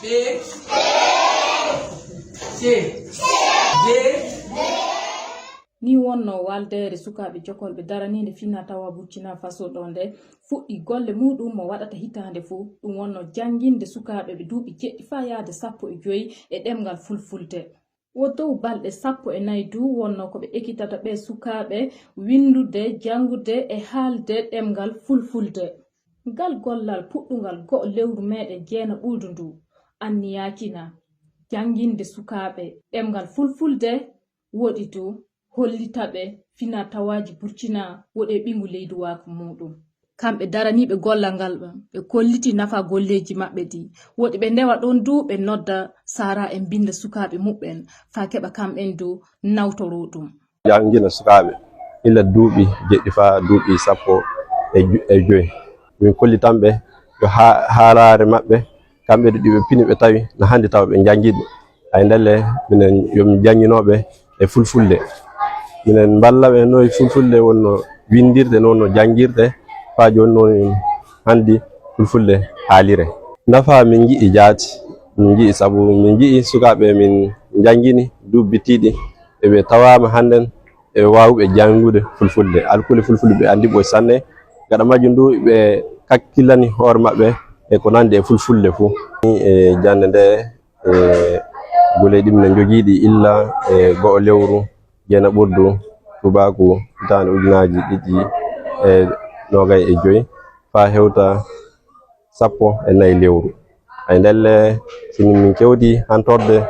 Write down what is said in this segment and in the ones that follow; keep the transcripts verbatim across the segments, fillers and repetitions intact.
Be. Ce. Be. Ni wonnoo waldeere sukaaɓe jokolɓe daraniinde fina tawa Burkina Faso ɗo nde fuɗɗi golle muɗum mo waɗata hitaande fuu. Ɗum wonnoo jannginde sukaaɓe ɓe duuɓi jeɗɗi faa yahde sappo e joy e ɗemngal fulfulde. Wo dow balɗe sappo e nayi du wonnoo ko ɓe ekitata ɓee sukaaɓe winndude, janngude e haalde ɗemngal fulfulde. Ngal gollal puɗɗungal go'o lewru meeɗen jeena ɓuldu ndu, anniyaakina jannginde sukaaɓe ɗemngal fulfulde, woɗi du hollita ɓe fina tawaaji Burkina woɗe ɓiyngu leyduwaaku muɗum. Kamɓe daraniiɓe gollal ngal ɓe kolliti nafa golleeji maɓɓe ɗi. Woɗi ɓe ndewa ɗon du ɓe nodda sara en mbinnda sukaaɓe muɓɓen faa keɓa kamɓen du nawtoroo ɗum. Janngina sukaaɓe illa duuɓi jeɗɗi faa duuɓi sappo e ju-, e joy. Min kollitan ɓe yo haa-, haalaare maɓɓe, kamɓe du ɗi ɓe pini ɓe tawi na hannde tawa ɓe njanngiiɓe. Ay ndelle minen yo min jannginooɓe e fulfulde. Minen mballa ɓe no e fulfulde wonno winndirde, no wonno janngirde, faa jooni noon hannde fulfulde haalire. Nafa min nji'i jaati, min nji'i sabu min nji'i sukaaɓe min njanngini duuɓi bittiiɗi, eɓe tawaama hannden e waawuɓe janngude fulfulde. Alkule fulfulde ɓe anndi ɓoy sanne. Gaɗa majjum du ɓe kakkilani hoore maɓɓe e ko nanndi e fulfulde fuu. E jannde nde, e gole ɗi minen njogiiɗi illa e go'o lewru jeena ɓurdu tubaaku hitaande ujunaaji ɗiɗi e noogay e joy faa hewta sappo e nayi lewru. Ay ndelle, si min kewti hantorde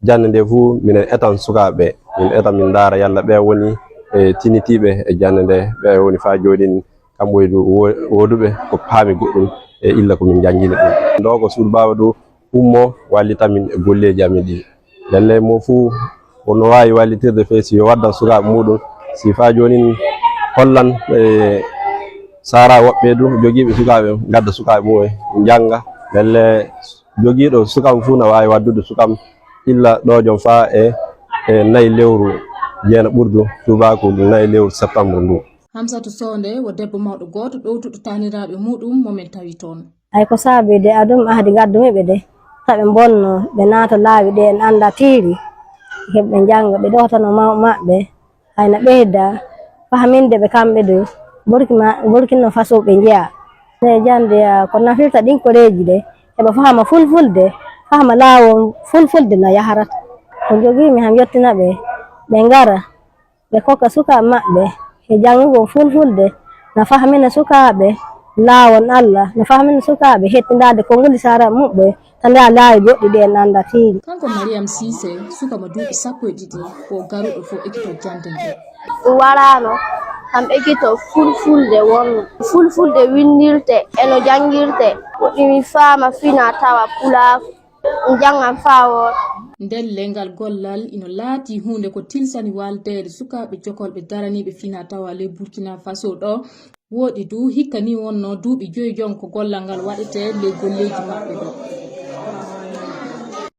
jannde nde fuu, minen etan sukaaɓe, min eta min ndaara yalla ɓe woni e tinitiiɓe e jannde nde, ɓe woni faa jooɗin kamɓe du wo-, wooduɓe ko paami goɗɗum e illa ko min njanngini ɗum. Ndo ko suudu baaba du ummo wallita min e golleeji amin ɗi. Lelle mo fuu wono waawi wallitirde fee si yo waddan sukaaɓe muɗum, si faa joonin hollan e sara woɓɓe du jogiiɓe sukaaɓe, ngadda sukaaɓe mumen njannga. Lelle jogiiɗo sukam fuu na waawi waddude sukam illa ɗo jom faa e, e nayi lewru jeena ɓurdu tubaaku, nayi lewru septembre ndu. Hamsatu Soonde wo debbo mawɗo gooto ɗowtuɗo taaniraaɓe muɗum mo min tawi toon. Ay ko saabi de adum ahdi ngaddumi ɓe de. Taɓe bonno, ɓe naata laawi ɗi en annda tiiɗi. Heɓe ɓe njannga, ɓe ɗowtano maw-, maɓɓe. Hayna ɓeyda fahminde ɓe kamɓe du. Burkina, Burkina Faso ɓe njeya. Nde jannde, ah, ko nafirta ɗin koreeji de. Heɓa fahma fulfulde, fahma laawol fulfulde no yahrata. Ko njogiimi han yettina ɓe, ɓe ngara. Ɓe kokka sukaaɓe maɓɓe e janngugol fulfulde, na fahmina sukaaɓe laawol Alla, na fahmina sukaaɓe hettindaade konnguli sara muɓɓe, tan yaa laawi goɗɗi ɗi en annda tiiɗi. Kanko Mariam Siise, suka mo duuɓi sappo e ɗiɗi, ko garuɗo fof ekito jannde nde. Ɗum waraano kam ekito fulfulde wonno. Fulfulde winndirte e no janngirte, woɗɗi mi faama fina tawa pulaaku. Njanngan faa wooɗa. Ndelle ngal gollal ino laatii huunde ko tilsani waldeede sukaaɓe jokolɓe daraniiɓe fina tawa ley Burkina Faso ɗo. Woɗi du hikka ni wonno duuɓi joyi jon ko gollal ngal waɗetee ley golleeji maɓɓe ɗo.